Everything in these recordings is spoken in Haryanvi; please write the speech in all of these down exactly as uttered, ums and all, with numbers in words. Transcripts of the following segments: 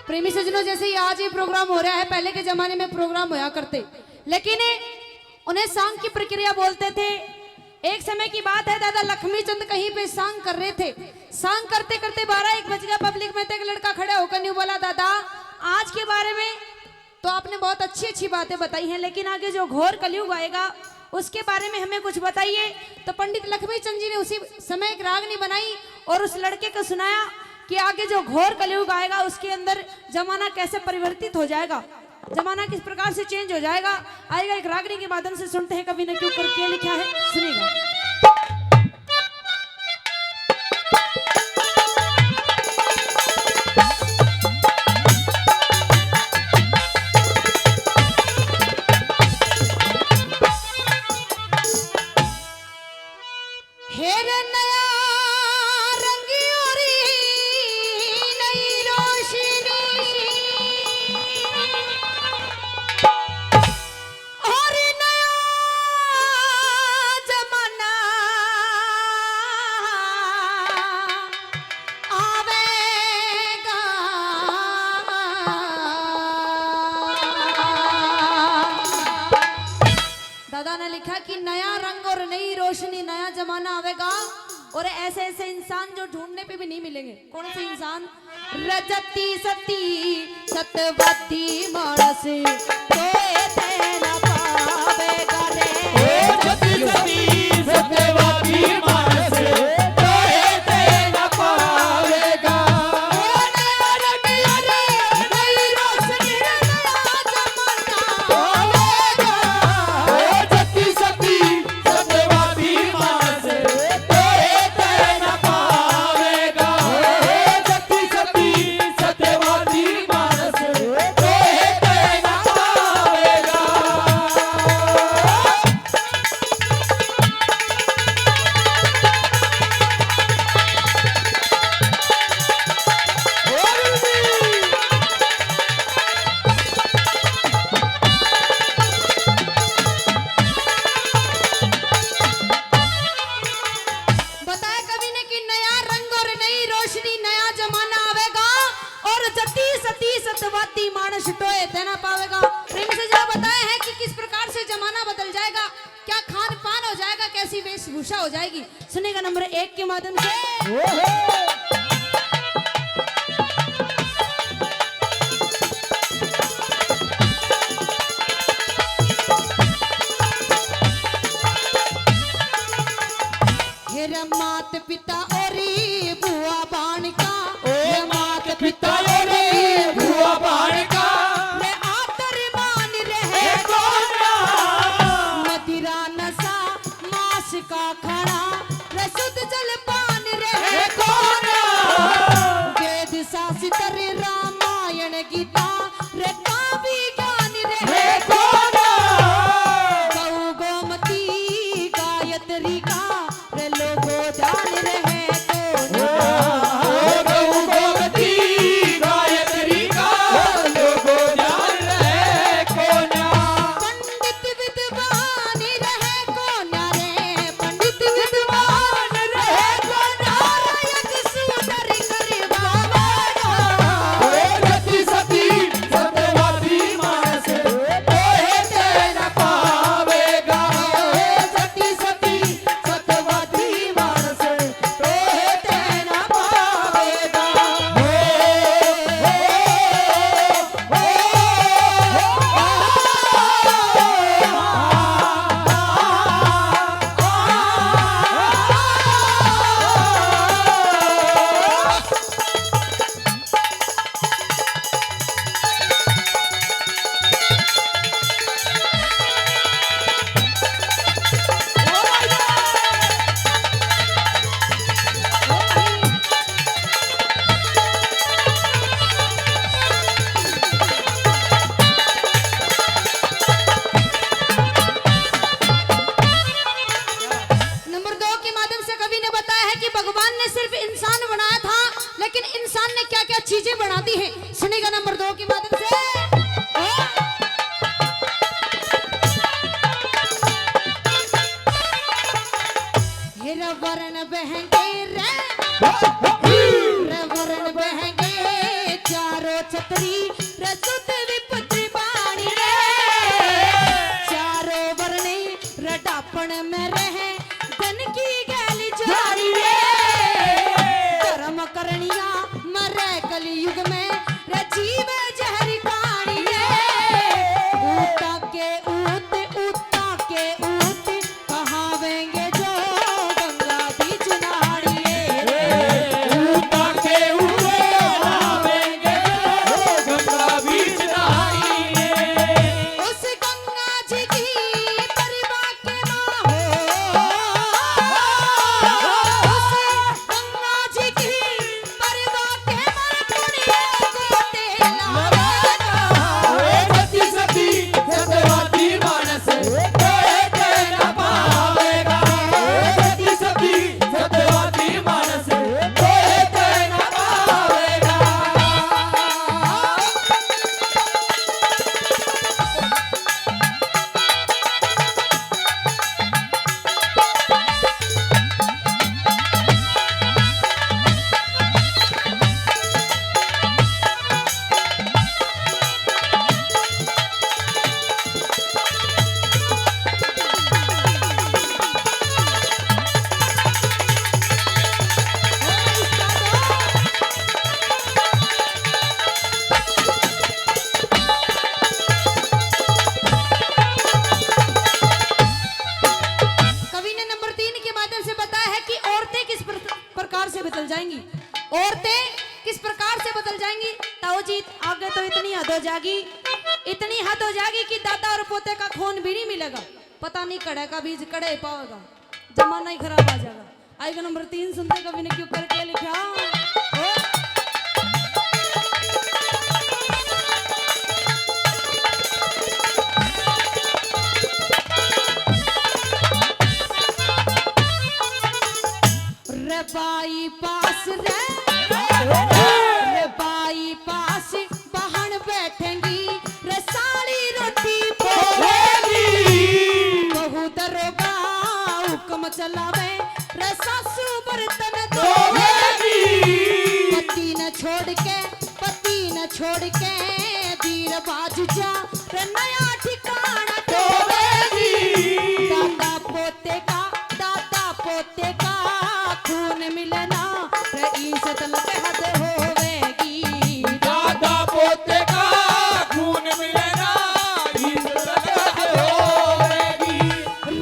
प्रेमी सज्जनों, जैसे ही आज ये प्रोग्राम हो रहा है, पहले के जमाने में प्रोग्राम होया करते, लेकिन उन्हें सांग की प्रक्रिया बोलते थे। एक समय की बात है, दादा लक्ष्मी चंद कहीं पे सांग कर रहे थे। सांग करते करते बारह एक बज गया। पब्लिक में से एक लड़का खड़ा होकर न्यू बोला, दादा, आज के बारे में तो आपने बहुत अच्छी अच्छी बातें बताई हैं, लेकिन आगे जो घोर कलयुग आएगा, उसके बारे में हमें कुछ बताइए। तो पंडित लक्ष्मी चंद जी ने उसी समय एक रागनी बनाई और उस लड़के को सुनाया कि आगे जो घोर कलयुग आएगा, उसके अंदर जमाना कैसे परिवर्तित हो जाएगा, जमाना किस प्रकार से चेंज हो जाएगा। आइएगा, एक रागनी के माध्यम से सुनते हैं कवि ने क्यों कर क्या लिखा है, सुनिएगा। हेर नया रंग और नई रोशनी और नया जमाना आवेगा। दादा ने लिखा कि नया रंग और नई रोशनी, नया जमाना आवेगा और ऐसे ऐसे इंसान जो ढूंढने पे भी नहीं मिलेंगे। कौन से इंसान? रजती सती सतवादी मानस, कोई तेरा पावेगा रे। ओ सती सती सतवादी मानस, कोई तेरा पावेगा। ओ नया रंग अरे नई रोशनी, नया जमाना आवेगा। ओ सती सती सत्यवादी मानस, तोहे तै न पावेगा। सती सती सत्यवादी मानस, तोहे तै न पावेगा। बताया कवि ने कि नया रंग और नई रोशनी, नया जमाना आवेगा और जती सती सतवादी मानस टोए तै ना पावेगा। प्रेम से जरा बताया है कि किस प्रकार से जमाना बदल जाएगा, क्या खान पान हो जाएगा, कैसी वेशभूषा हो जाएगी। सुनेगा नंबर एक के माध्यम से। हे रे मात पिता ओरी बुआ बाणका, ओ हे मात पिता ओरी बुआ बाणका, रे आदर मान रहे कोना। मदिरा नशा मांस का खाना, रे शुद्ध जल पान रहे कोना। वेद शास्त्र रामायण गीता, रे काव्य ज्ञान रहे कोना। गौ गोमती गायत्री का, रे लोगो ध्यान रहे कोना। ओ गौ गोमती गायत्री का, लोगो ध्यान रहे कोना। पंडित विद्वान रहे कोना रे, पंडित विद्वान रहे कोना। नारायण सुंदर करवावेगा। ओ सती सती सत्यवादी मानस, तोहे तै न पावेगा। ओ सती सती सत्यवादी मानस, तोहे तै न पावेगा। नंबर दो के माध्यम से कवि ने बताया है कि भगवान ने सिर्फ इंसान बनाया था, लेकिन इंसान ने क्या-क्या चीजें बना दी हैं। सुनेगा नंबर दो के माध्यम से। ओ! हे रे वरण बहंगे रे, रे वरण बहंगे, चारों छत री, रे शुद्ध विपत्र बाणी रे। चारों वर्णी रडापण में रहे, धन की गैल जारी रे। धर्म करणिया मरे कलयुग में, रे जीवे जहर काणी रे। ऊता के ऊत, ऊता के ऊत, कहावेंगे जो गंगा बीच नहारिए। ऊता के ऊत कहावेंगे जो गंगा बीच नहारिए। उस गंगा जी की परवा के ना हो, उस गंगा जी की परवा के मर दुनिया को तेला। ए सती सती सत्यवादी मानस, कोई के ना पावेगा। ए सती सती सत्यवादी मानस, कोई के ना पावेगा। कवि ने नंबर तीन के माध्यम से बताया है कि औरतें किस प्र-, प्रकार से बदल जाएंगी। औरतें किस प्रकार से बदल जाएंगी? ताऊ जी, आगे तो इतनी हद हो जाएगी, इतनी हद हो जाएगी कि दादा और पोते का खून भी नहीं मिलेगा। पता नहीं कड़े का बीज कड़े ही पावेगा, जमाना ही खराब आ जाएगा। आएगा नंबर तीन, सुनते कवि ने क्यों करके लिखा। ओ। रे बाईपास रे, रे बाईपास बहन बैठेंगी, रे साली रोटी पोलेगी। बहू दरोगा हुक्म चलावे, रे सासू बर्तन धोवेगी। पति न छोड़ के, पति न छोड़ के, धीर बाज जा, रे नया ठिकाना टोवेगी। दादा पोते का, दादा पोते का खून मिलना, रे इज्जत लगे हद होवेगी। दादा पोते का खून मिलना, इज्जत लगे हद होवेगी।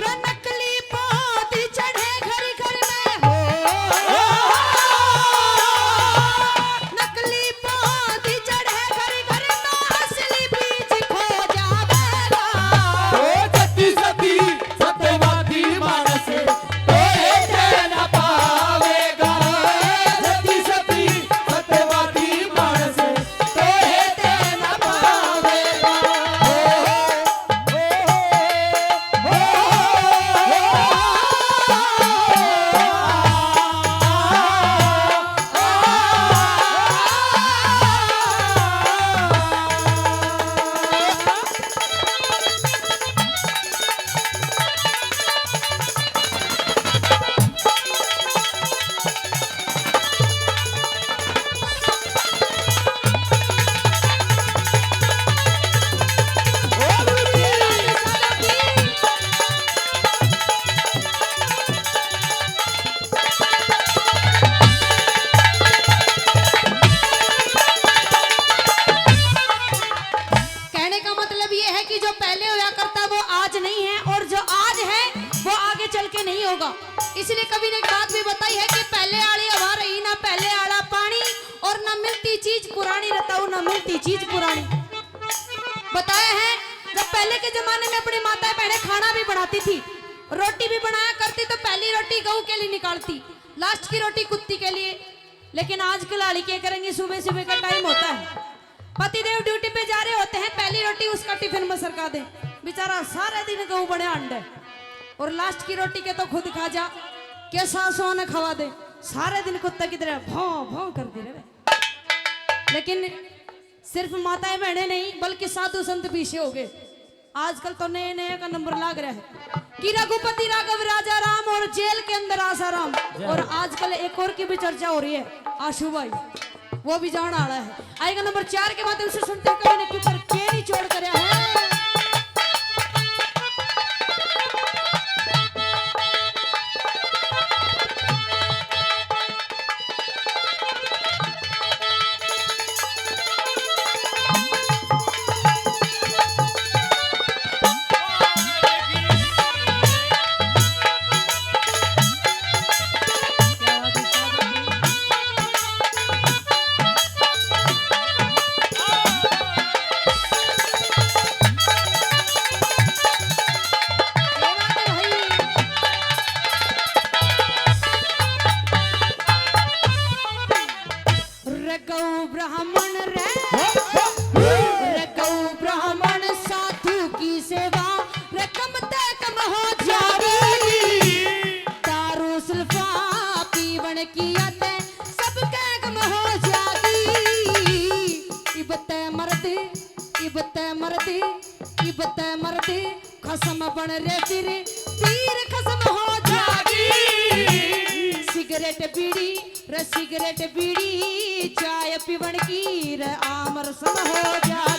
रे नकली पौध चढ़े घर घर में हो, नकली पौध चढ़े घर घर में, असली बीज खो जावेगा। ओ सती सती सत्यवादी मानस, तो ये चैन पावेगा। सती सती सत्यवादी मानस, तो ये चैन पावेगा। ओ, ओ, ओ, ओ, ओ, ओ, कहने का मतलब ये है कि जो पहले होया करता वो आज नहीं है और जो आज है वो आगे चल के नहीं होगा। इसलिए कवि ने एक बात भी बताई है कि पहले आली हवा रही ना पहले आला पानी और ना मिलती चीज पुरानी, रताऊ ना मिलती चीज पुरानी। बताया है, जब पहले के जमाने में अपनी माताएं बहनें खाना भी बनाती थी, रोटी भी बनाया करती तो पहली रोटी गऊ के लिए निकालती, लास्ट की रोटी कुत्ती के लिए। लेकिन आजकल आली क्या करेंगी, सुबह सुबह का टाइम होता है, पतिदेव ड्यूटी पे जा रहे होते हैं, पहली रोटी उसका टिफिन में सरका दे, बेचारा सारे दिन गऊ बने अंडे, और लास्ट की रोटी के तो खुद खा जा, के सासुआ ने खवा दे, सारे दिन कुत्ता की तरह भौं भौं करती रहे। लेकिन सिर्फ माताएं बहनें नहीं, बल्कि साधु संत भी से हो गए। आजकल तो नए नए का नंबर लाग रहा है कि रघुपति राघव राजा राम और जेल के अंदर आसाराम। और आजकल एक और की भी चर्चा हो रही है, आशु भाई। वो भी जान आला है। आएगा नंबर चार के माध्यम से सुनते हैं कवि ने के ऊपर के निचोड़ करया है। रे गौ ब्राह्मण रे, रे गौ ब्राह्मण साधु की सेवा रे कम ते कम हो जागी। दारू सुल्फा पीवण की आदत सबके कम हो जागी। इब ते मर्द, इब ते मर्द, इब ते मर्द खसम बन रे फिर, पीर खसम हो जागी। सिगरेट बीड़ी रे, सिगरेट बीड़ी चाय पीवण की रे आम रसम हो जागी।